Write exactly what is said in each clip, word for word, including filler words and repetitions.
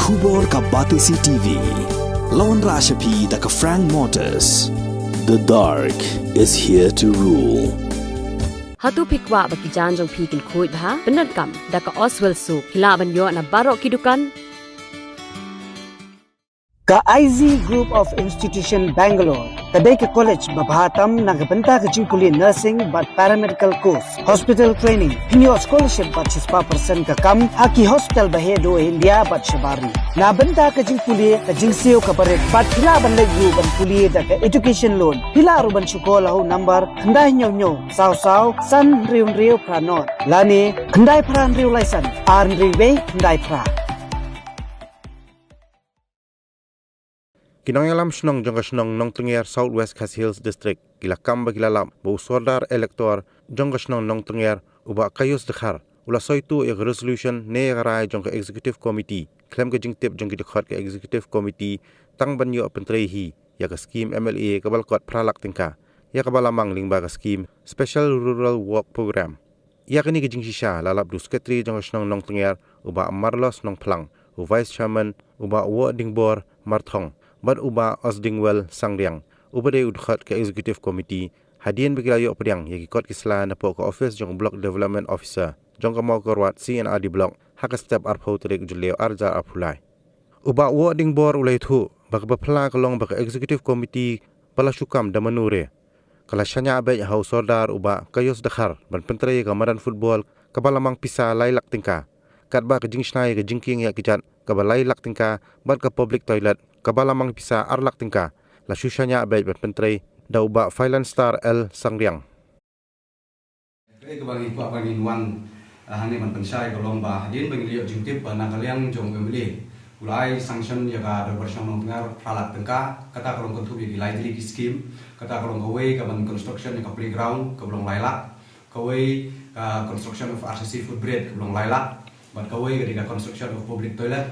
Khubor ka Batesi T V. Lawan Rashapi da ka Frank Motors. The dark is here to rule. Hato phi kwah ba ki jaiñ jong phi kin khuid bha? Pyndonkam da ka Oswell Soap. Phi lah ban ïoh na baroh ki dukan. Ka I Z Group of Institution Bangalore ka dei ka college ba bha tam na ka bynta ka jingpule nursing bad paramedical course, hospital training. Phin ïoh scholarship bad shispah percent ka kam ha ki hospital ba heh duh India bad shabar ri. Na bynta ka jingpule, ka jingsiew ka barit bad phi lah ban leit ruh ban pule da ka education loan. Phi lah ruh ban shu call ha u number khyndai hynñiew hynñiew saw saw san hynriew hynriew phra nod lane khyndai phra hynriew lai san ar hynriew wei khyndai phra. Ki nongïalam shnong jong ka shnong Nongtyngiar, South West Khasi Hills District, ki la kam ba ki la lap ba u Sordar Elector jong ka shnong Nongtyngiar, u Bah Kaius Dkhar, u la soi tuh ïa ka resolution ne ïa ka rai jong ka Executive Committee khlem ka jingtip jong ki dkhot ka Executive Committee tang ban ïoh pyntrei hi ïa ka skim M L A kaba la kot phra lak tyngka, ïa kaba la mang lyngba ka skim Special Rural Work Programme. Ïa kane ka jingshisha la lap da u Secretary jong ka shnong Nongtyngiar, u Bah Marlos Nongphlang, u Vice Chairman, u Bah Wohdingbor Marthong, bad u Bah Osdingwell Sangriang, uba dei u dkhot ka Executive Committee, hadien ba ki la ïoh pdiang ïa ki kot ki sla napoh ka office jong u Block Development Officer jong ka Mawkyrwat C and R D Block ha ka step arphew tarik u Jylliew arhajar arphew lai. U Bah Wohdingbor u la ïathuh ba kaba phylla ka long ba ka Executive Committee ba la shu kam da mano re, ka la shaniah beit ha u Sordar u Bah Kaius Dkhar ban pyntrei ïa ka madan football kaba la mang pisa lai lak tyngka, katba ka jingshna ïa ka jingkieng ïakjat kaba lai lak tyngka bad ka public toilet kaba la mang pisa ar lak tyngka la shu shaniah beit ban pyntrei da u Bah Failan Star L Sangriang. Kaei kaba ngi kwah ba ngin wan, ah, hangne ban pynshai ka long ba hadien ba ngi la ïoh jingtip ba na ka liang jong u M L A u la ai sanction ïa ka Dorbar Shnong Nongtyngiar phra lak tyngka, kata ka long kynthup ïa ki lai tylli ki skim, kata ka long kawei ka ban construction ïa ka playground kaba long lai lak, kawei ka construction of R C C footbridge kaba long lai lak, bad kawei ka dei ka construction of public toilet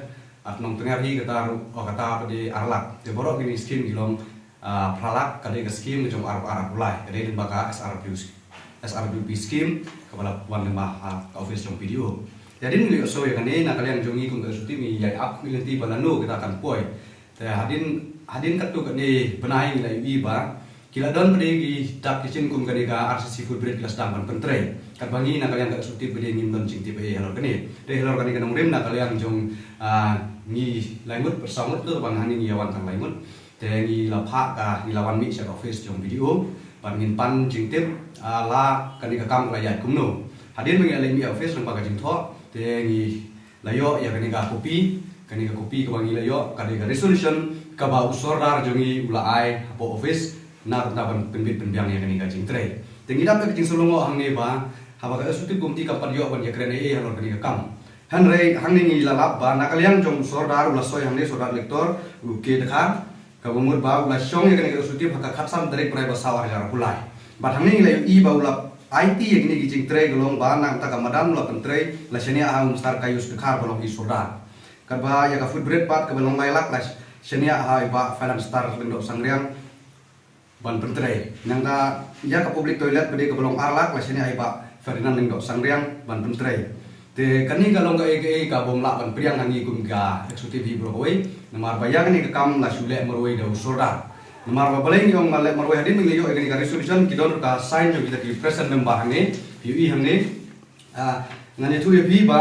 at Nongtyngiar hi, kata ruh, oh, kata pat dei ar lak. Te baroh kine ki skim ki long ah, phra lak, ka dei ka skim ka jong u arphew ar arphew lai, ka dei lyngba ka S R P, S R P P skim kaba la wan lyngba ha ka office jong P D O. Te hadien ngi la ïohsngew ïa kane, na ka liang jong ngi kum ka executive ngi ïai ap ngi lynti ba lano kita kan poi. Te hadien, hadien katto katne bnai ngi la ïohi ba ki la don pat de ki dak ki shin kum kane ka R C C footbridge ki la sdang ban pyntrei. Katba ngi na ka liang ka executive pat de ngim don jingtip ei halor kane. Te halor kane ka nongrim na ka liang jong, ah, ngi lai ngut, pyrshah ngut, katba hangne ngi ïa wan tang lai ngut. Te ngi la phah ka, ngi la wan mih sha ka office jong P D O bad ngin pan jingtip, ah, la kane ka kam ka la ïaid kumno. Hadien ba ngi la leit mih office lyngba ka jingthoh, te ngi la ïoh ïa kane ka copy, kane ka copy kaba ngi la ïoh ka dei ka resolution kaba u Sordar jong ngi u la ai hapoh office na ka bynta ban pynbit pynbiang ïa kane ka jingtrei. Te ngi dap da ka jingsngewlyngngoh hangne ba haba ka executive committee kam pat ïoh ban ïakren ei ei halor kane ka kam. Hynrei hangne ngi la lap ba na ka liang jong u Sordar u la soi hangne, Sordar Elector u K Dkhar, kaba mut ba u la shong ïa kane ka executive ha ka khatsan tarik Bnai ba saw arhajar arphew lai. Bad hangne ngi la ïohi ba u la aiti ïa kine ki jingtrei ka long ba na ka bynta ka madan u la pyntrei, la shaniah ha u Mister Kaius Dkhar ba long i Sordar. Katba ïa ka footbridge pat kaba long lai lak la shaniah ha i Bah Failan Star Lyngdoh Sangriang ban pyntrei. Nangta ïa ka public toilet pat de kaba long ar lak la shaniah ha i Bah Ferdinand Lyngdoh Sangriang ban pyntrei. Te kane ka long kaei kaei ka bym lah ban pdiang ha ngi kum ka executive hi baroh kawei. Namar ba ïa kane ka kam la shu leh marwei da u Sordar. Namar ba balei ngi ong ba leh marwei, hadien ba ngi la ïoh ïa kane ka resolution ki don ruh ka sign jong kita ki present member hangne, phi ïohi hangne. Ah, ngan ïathuh ïa phi ba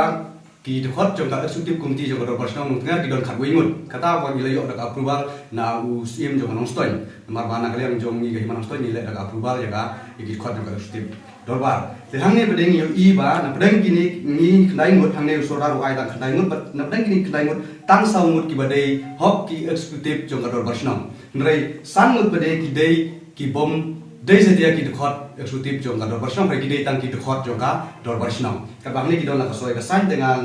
ki dkhot jong ka executive committee jong ka Dorbar Shnong Nongtyngiar ki don khatwei ngut. Kata ba ngi la ïoh da ka approval na u Syiem jong ka Nongstoiñ. Namar ba na ka liang jong ngi ka Hima Nongstoiñ ngi leh da ka approval ïa ka, ïa ki dkhot jong ka executive dorbar. Te hangne pat de ngi ïohi ba na pdeng kine ngi khyndai ngut, hangne u Sordar u ai tang khyndai ngut, bad na pdeng kine khyndai ngut tang saw ngut kiba dei hok ki executive jong ka Dorbar Shnong. Hynrei san ngut pat de ki dei, ki bym dei satia ki dkhot executive jong ka Dorbar Shnong, hynrei ki dei tang ki dkhot jong ka Dorbar Shnong. Katba hangne ki don la ka soi ka sign, te nga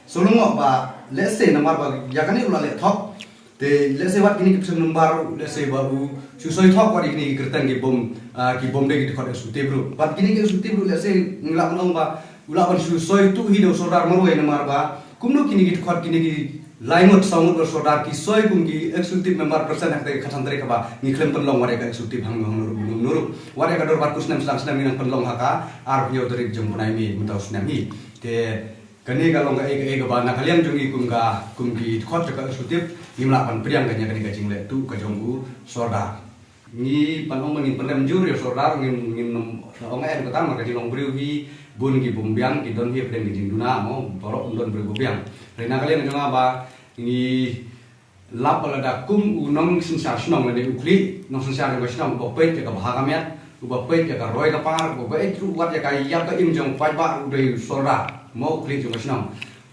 sngew lyngngoh ba lehse namar ba ïa kane u la leh thok. Te lehse wat kine ki present member, lehse ba u shu soi thok wat ïa kine ki kyrteng ki bym, ah, ki bym dei ki dkhot executive ruh. Wat kine ki executive ruh lehse ngi lah ban ong ba u lah ban shu soi tuh hi da u Sordar marwei, namar ba kumno kine ki dkhot, kine ki lai ngut saw ngut ba u Sordar ki soi kum ki executive member present ha kata ka khatsan tarik kaba ngi khlem pynlong wat ïa ka executive hangno hangno ruh, hangno hangno ruh. Wat ïa ka dorbar kut snem sdang snem ngi nang pynlong ha ka arphew tarik jong u bnai May mynta u snem hi. Te Kane ka long kaei kaei kaba na ka liang jong ngi kum ka, kum ki dkhot jong ka executive, ngim lah ban pdiang ka ïa kane ka jingleh tuh ka jong u sordar. Ngi pan ong ba ngin pynrem jur ïa u sordar, ngin, ngin ong eh kata, namar ka jinglong briew hi, bun ki bym biang, ki don hi hapdeng ki jingduna mo, baroh ym don briew ba biang. Hynrei na ka liang jong nga ba ngi lap ba lada kum u nongsynshar shnong lane u khlieh nongsynshar jong ka shnong uba peit ïa ka bha ka miat, uba peit ïa ka roi ka par, uba peit ruh wat ïa ka ïap ka im jong u paidbah ruh u dei u sordar mo, u khlieh jong ka shnong,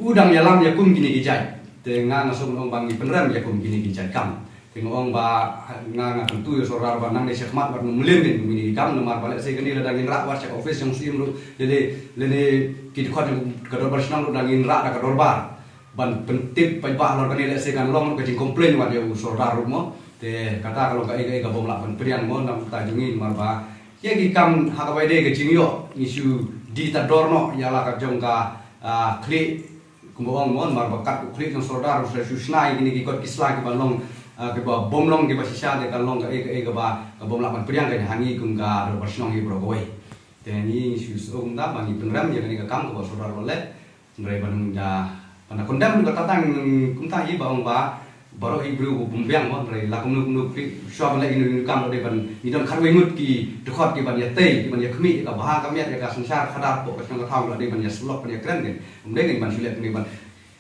u dang ïalam ïa kum kine ki jait. Te nga nga shu ong ba ngi pynrem ïa kum kine ki jait kam. Te nga ong ba nga nga kyntu ïa u sordar ba nang dei shakhmat wat nym lem ïa kum kine ki kam, namar ba lehse kane lada ngin rah wat sha ka office jong u syiem ruh, lane, lane ki dkhot jong ka dorbar shnong ruh, lada ngin rah da ka dorbar ban pyntip paidbah halor kane, lehse kan long ka jingcomplain wat ïa u sordar ruh mo. Te kata ka long kaei kaei ka bym lah ban pdiang mo na ka bynta jong ngi, namar ba ïa ki kam ha kaba ïadei ka jingïoh ngi shu die tad dor noh ïa la ka jong ka, ah, khlieh kumba ong mo, namar ba kat u khlieh jong u sordar u sa shu shna ïa kine ki kot ki sla kiba long, ah, kiba bym long kiba shisha, te ka long kaei kaei kaba ka bym lah ban pdiang ka ha ngi kum ka dorbar shnong hi baroh kawei. Te ngi shu sngewthuh kumta ba ngi pynrem ïa kane ka kam kaba u sordar u la leh. Hynrei ban da, ban da condemn kata tang kumta hi ba ong ba baroh hi briew bym biang mo, hynrei la kumno kumno khlieh shuwa ban leh ïa kine ki kam la dei ban, ngi don khatwei ngut ki dkhot kiban ïatei, kiban ïakhmih ïa ka bha ka miat, ïa ka synshar khadar hapoh ka shnong ka thaw, la dei ban ïasyllok ban ïakren. Kan ym dei ngin ban shu leh kumne ban.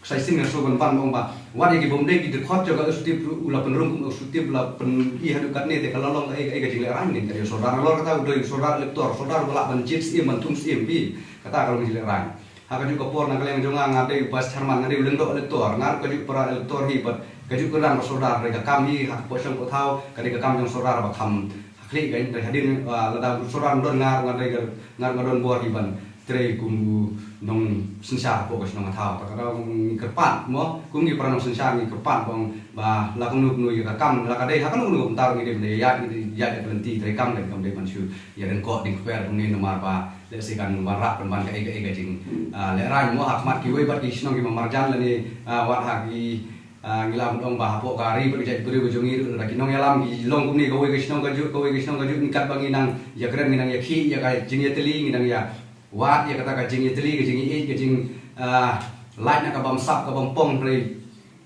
Sa shisien nga shu ban ban ba ong ba wat ïa ki bym dei ki dkhot jong ka executive ruh u la pynrung kum executive, la pyni haduh katne, te ka la long kaei kaei ka jinglehraiñ. Kan ka dei u sordar halor kata u dei u sordar elector, sordar uba lah ban jied syiem ban thung syiem, phi. Kata ka long jinglehraiñ. Ha kajuh ka por na ka liang jong nga, nga dei u vice chairman, nga dei u lyngdoh elector, nga ruh kajuh para elector hi bad kajuh ka dang ka sordar, hynrei ka kam hi ha ka poh shnong poh thaw ka dei ka kam jong u sordar ba kham ha khlieh. Kan hynrei hadien, ah, lada u sordar um don, nga ruh nga dei ka, nga ruh nga don bor hi ban trei kum u nongsynshar hapoh ka shnong ka thaw. Te ka dei ngi kyrpad mo, kum ngi para nongsynshar ngi kyrpad ba ong ba la kumno kumno ïa ka kam, la ka dei ha kano kano ka bynta ruh ngi dei ban ïaid, ngi dei ïaid ïa ka lynti treikam, kan kam dei ban shu ïa ryngkoh dyngkper kumne, namar ba lehse kan wanrah pynban kaei kaei ka jing, ah, lehraiñ mo ha khmat kiwei pat ki shnong kiba marjan lane, ah, wat ha ki, ah, ngi lah ban ong ba hapoh ka ri bad ka jaitbynriew ka jong ngi ruh, lada ki nongïalam ki long kumne, kawei ka shnong kajuh, kawei ka shnong kajuh, ngi katba ngi nang ïakren, ngi nang ïakhih ïa ka jingïatylli, ngi nang ïa wad ïa kata ka jingïatylli, ka jingïeit, ka jing, ah, lait na ka bamsap ka bampong, hynrei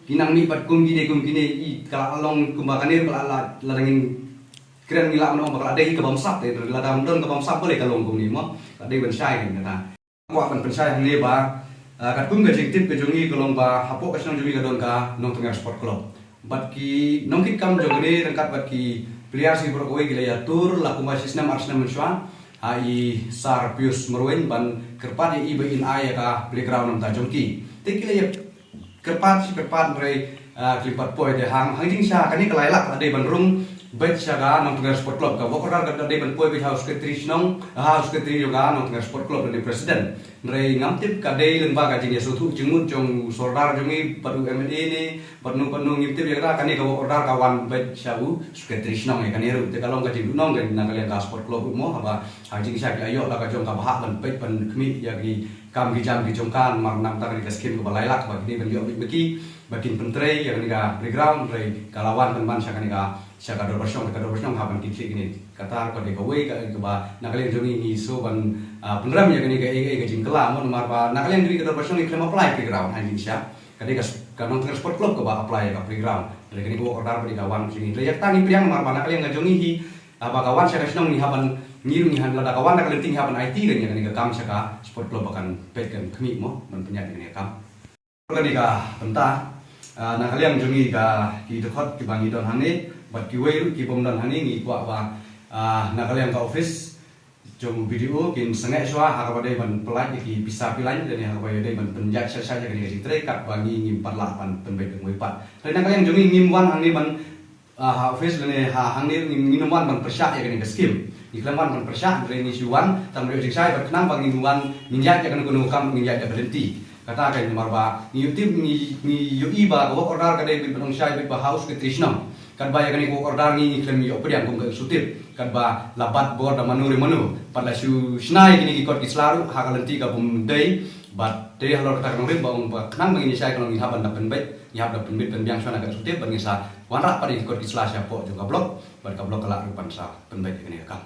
ki nang mih pat kum kine kum kine, i ka la long kumba kane ruh ka la, la, lada ngin kren ngi lah ban ong ba ka la dei ka bamsap, te lada ym don ka bamsap balei ka long kumne mo, ka dei ban shai kan kata. Kwah ban pynshai hangne ba, ah, katkum ka jingtip ka jong ngi ka long ba hapoh ka shnong jong ngi ka don ka Nongthymmai Sport Club. Bad ki nongkitkam jong kane ryngkat bad ki players hi baroh kawei ki la ïatur la kumba shi snem ar snem mynshuwa ha i Sir Pius Marwein ban kyrpad ïa i ba in ai ïa ka playground na bynta jong ki. Te ki la ïa kyrpad shi kyrpad, hynrei, ah, khlem pat poi. Te hang, hang jingshisha kane ka lai lak la dei ban rung beit sha ka Nongthymmai Sport Club. Ka work order ka dei ban poi beit ha u secretary shnong, ha u secretary jong ka Nongthymmai Sport Club lane president. Hynrei ngam tip ka dei lyngba ka jingïasngewthuh jingmut jong u sordar jong ngi bad u M L A ne bad nu bad nu, ngim tip ïa kata, kane ka work order ka wan beit sha u secretary shnong ïa kane ruh. Te ka long ka jingduhnong ka na ka liang ka sport club ruh mo, haba ha jingshisha ki la ïoh la ka jong ka bhah ban peit ban khmih ïa ki kam ki jam ki jong ka, namar na ka bynta kane ka skim kaba lai lak ba ki dei ban ïoh beit ma ki ba kin pyntrei ïa kane ka playground, hynrei ka la wan pynban sha kane ka, sha ka dorbar shnong, ka dorbar shnong ha ban kin khlieh kine. Kata ka dei kawei ka, kaba na ka liang jong ngi ngi shu ban, ah, pynrem ïa kane ka, eh, eh, ka jingkylla mo, namar ba na ka liang jong ngi ka dorbar shnong ngi khlem apply playground ha jingshisha. Ka dei ka, ka Nongthymmai Sport Club kaba apply ïa ka playground. Hynrei kane ka work order ba dei ka wan sha ngi. Hynrei ïa kata ngi pdiang namar ba na ka liang ka jong ngi hi, ah, ba ka wan sha ka shnong ngi hap ban, ngi ruh ngi hap, lada ka wan da ka lynti ngi hap ban aiti ka ïa kane ka kam sha ka sport club ba kan peit kan khmih mo, ban pynïaid ïa kane ka kam. Kane ka bynta, ah, na ka liang jong ngi ka, ki dkhot kiba ngi don hangne bad kiwei ruh ki bym don hangne, ngi kwah ba, ah, na ka liang ka office jong u B D O kin sangeh shuwa ha kaba dei ban pyllait ïa ki pisa pylliang lane ha kaba dei ban pynjah sha sha ïa kane ka jingtrei, katba ngi ngim pat lah ban pynbeit kawei pat. Hynrei na ka liang jong ngi ngim wan hangne ban, ah, ha office lane ha hangne, ngim, ngim wan ban pyrshah ïa kane ka skim. Ngi khlem wan ban pyrshah, hynrei ngi shu wan tang ban ïoh jingshai bad khnang ba ngin wan ngin ïaid ïa kano kano ka kam ngin ïaid da ka lynti. Kata ka namar ba ngi ïohi, ngi, ngi ïohi ba ka work order ka dei beit ban ong shai beit ba ha u secretary shnong. Katba ïa kane ka work order ngi, ngi khlem ïoh pdiang kum ka executive. Katba la bat bor da mano re mano. Bad la shu shna ïa kine ki kot ki sla ruh ha ka lynti ka bym dei. Bad te halor kata ka nongrim ba ong ba khnang ba ngin ïa shai ka long ngi hap ban da pynbeit, ngi hap da pynbeit pynbiang shuwa na ka executive bad ngin sa wanrah pat ïa ki kot ki sla shapoh jong ka block. Bad ka block ka lah ruh ban sa pynbeit ïa kane ka kam.